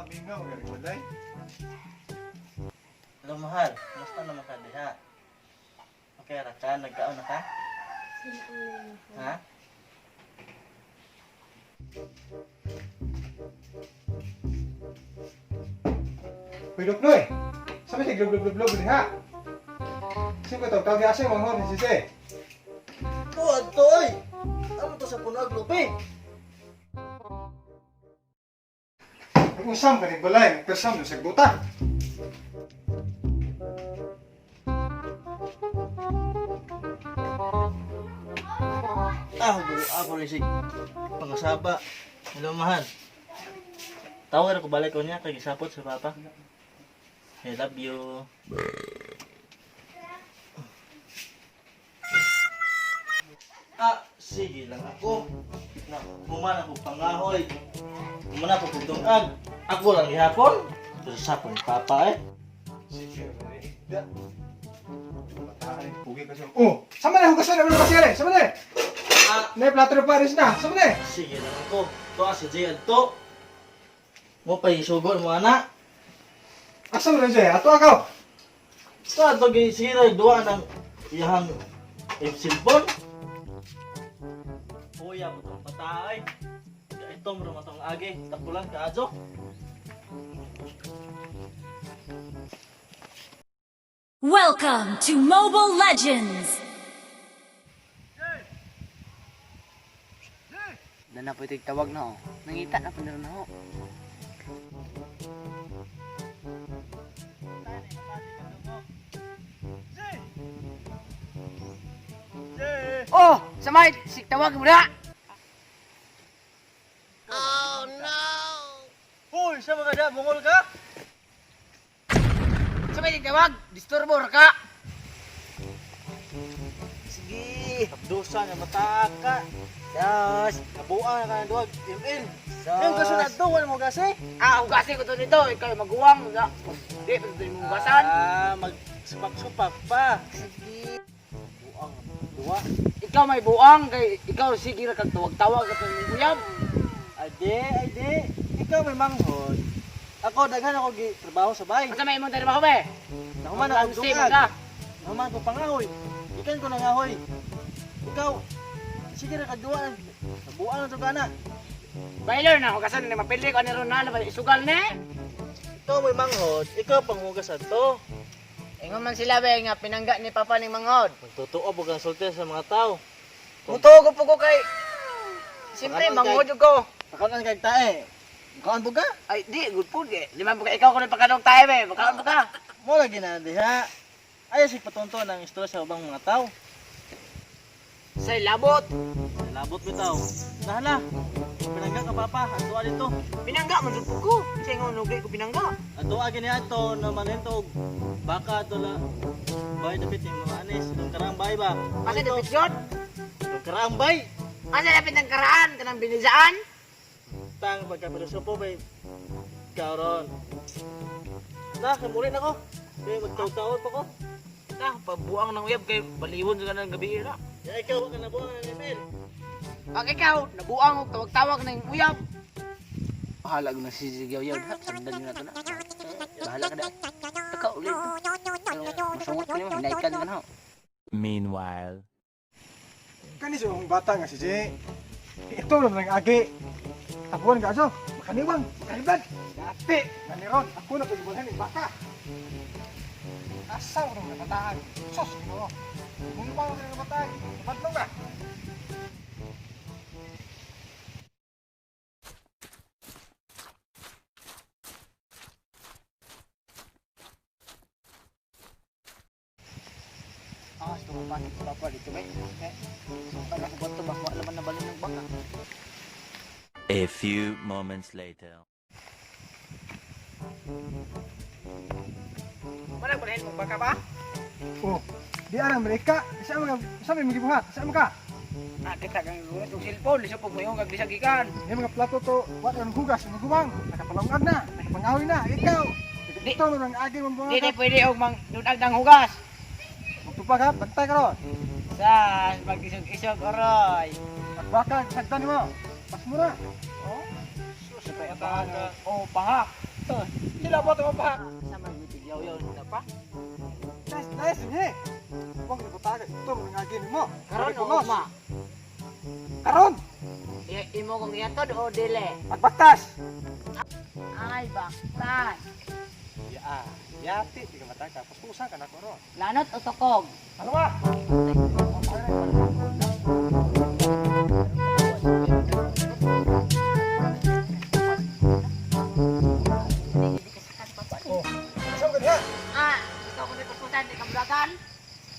Mingaw, galing balay. Hello, mahal. Kumusta naman ka diha? Okay ra ka? Nagkaon na ka? Ha? Uy, Doknoy! Sa may siglob-lob-lob diha? Sino ko tawag asa yung manghon ni Sise? Tuad to oy! Amo to sa puno lupi. Nag-usam ka balay, nagpersam yung sagbuta. Ah, ako rin si pangasaba. Hello, mahal. Tawag ko balik ko niya kay gisapot sa papa. I love you. Ah, sige lang ako. Na, human ako pangahoy. Human ako kugdungag. Ako lang gihapon. Pero sa pong papa eh. Sige, da. Bataan, pugi ka siya. Oh, sama na hugasan na kasi rin. Sama na. Ah, Na plato na pares na. Sama na. sige lang ako. To si Jay to. Mo pa isugol mo ana. Asa mo rin siya? Ato akaw. Sa ato sira duwa ng iyahang cellphone. Uya mo tong patay. Ito mo naman tong agi. Tapulan ka adyo. Welcome to Mobile Legends! Dana po ito'y tawag na oh. Nangita na po na ho. Oh, samay, sig tawag mo na. Uy, sa mga da, bungol ka? Samay sig tawag, disturbo ra ka. Sige. Abdusa nga mataka. Dos. Nabuang na ka ng duwag. ML. Sos. Yung kasunod do, wala mo kasi. Ah, hugasin ko to nito. Ikaw yung maguwang. Nga. Di, pa ito yung hugasan. Ah, magsupak-supak pa. Sige. Buang, duwa. Ikaw may buang kay ikaw sige ra kag tawag-tawag at imong uyab. Ade, ade. Ikaw may manghod. Ako, daghan ako gi trabaho sa bay. Unsa may imong trabaho be? Nahuman ako Maglansi man dungag. ka. Nahuman ko pangahoy. Ikan ko nangahoy. Ikaw, sige na kagduwa. Nabuang na to ka na. Baylor na hugasan ni mapili ko ani ron na ba isugal ni. Ikaw may manghod, ikaw panghugas ato. Ingon man sila be nga pinangga ni papa ning manghod. Magtotoo bug ang sulti sa mga tao. Mutuo ko po ko kay Siyempre, Pakanon manghod jud ko. Pakanon kag tae. Kaon bug ka? Ay, di, good food eh. Lima po ka, ikaw ko rin pagkanong tayo be. Magkaon pa ka. Mo lagi na diha. Ayaw si patunto ng istorya sa ubang mga tao. Say, labot. Labot bitaw. Nahala. Pinangga ka papa, ang tuwa dito. Pinangga, man jud po ko. Say, nga, nugay ko pinangga. Ang tuwa gini ato na manento og baka ato la bay dapit ni mga anis itong karaang bay ba? Asa dapit yun? Itong karaang bay. Asa dapit ang karaan? Kanang binizaan? Tang pagka-filosopo bay karon. Na, kamuli na ko. Kaya magtaw-taon pa ko. Ta, pabuang ng uyab kay baliwon sa kanang gabi na. Ya ikaw ka nabuang ng email. Ang ikaw, nabuang og tawag-tawag ng uyab. Bahala ko na si Yaw Yaw. Sundan nyo na to na. Bahala ka na. Taka ulit. Masungot ko nimo, hinaikan ka na ho. Meanwhile. Kani sa akong bata nga si Jay. Ito naman ang agi. Tapuan ka aso. Makaniwang, makalibad. Dati, naniron. Ako na pagbuhan ng baka. Asa ko ng kabataan. Sus, ginoo. Kung pa ko ng kabataan, kabatlong ka. Ah, ito pa si Papa dito ba? Eh, para ko bato ba wala man nabalin ng baka. A few moments later. Wala ko mong baka ba? Oh, di ara mereka. Sa mga sa may magibuhat, sa mga ka. Ah, kita kang gulat og cellphone, lisod pag mayong kag bisagikan. Yung mga plato to, wala nang hugas, magubang, nakapalongag na, nakapangahoy na, ikaw. Di- Ito naman ang agi mong Di di mga pwede og mang dunag ng hugas. Magtupa ka, bantay ka ron. Sa magisog-isog oroy. Magbaka, sagdan mo. Pas mo na. Oh, sus, oh, pangak. Sabot mo pa. Sa man yaw-yaw na pa. Nice, nice ni. Wong ni butaga ito mga agin mo. Karon o Pulos. ugma. Karon, Imo kong iatod o dili. pagbaktas. Ay, baktas. Ya, yati di ka mataka. Puspusan ka na ko ron. Lanot o tukog? Ano ba? Oh, saan ka diha? Ah, ikaw ko puspusan, di ka mulagan.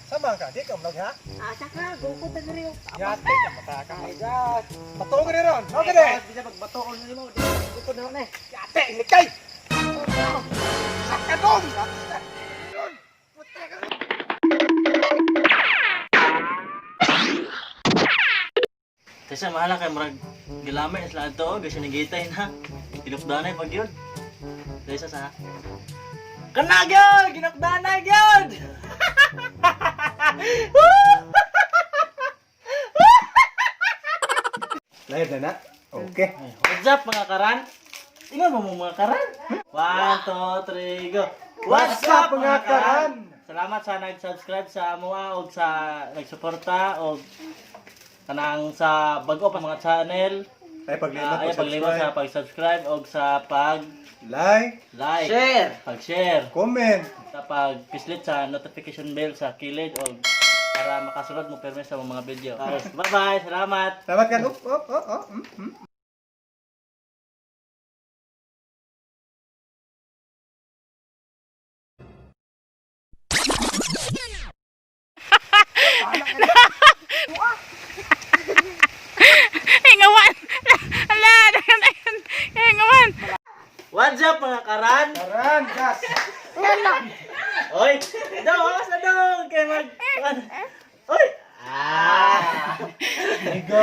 Sama ka, di ka mulag ha? Ah, saka, guko ta diri. Yati ka mataka. My God. Bato ka ni ron. Okay de. Bisa pagbatoon nimo, di ko na na. Yati, inikay. Saka dong. Kaysa mahala kay murag gilami sila adto oh, kasi nagitay na. Ginukdanay pag yun. Kaysa sa Kana gyud! Ginukdanay gyud! Live na na. Okay. What's up, mga karan? Ingon mo mo, mga karan? One, two, three, go! What's up, mga karan? Salamat sa nag-subscribe sa amoa og sa nagsuporta og kanang sa bag-o pa mga channel. Ay, paglimot, Ay, paglimot sa pag-subscribe og sa pag-like, Like, Share. pag-share, comment. sa pag-pislit sa notification bell sa kilid og para makasunod mo perme sa mga video. Bye-bye, salamat. Salamat ka. Up, up, up, up. Hingawan! Ala! Hingawan! What's up, mga karan? Karan, gas. Oy, daw, akas na daw kay mag. Oy. Ah. Go.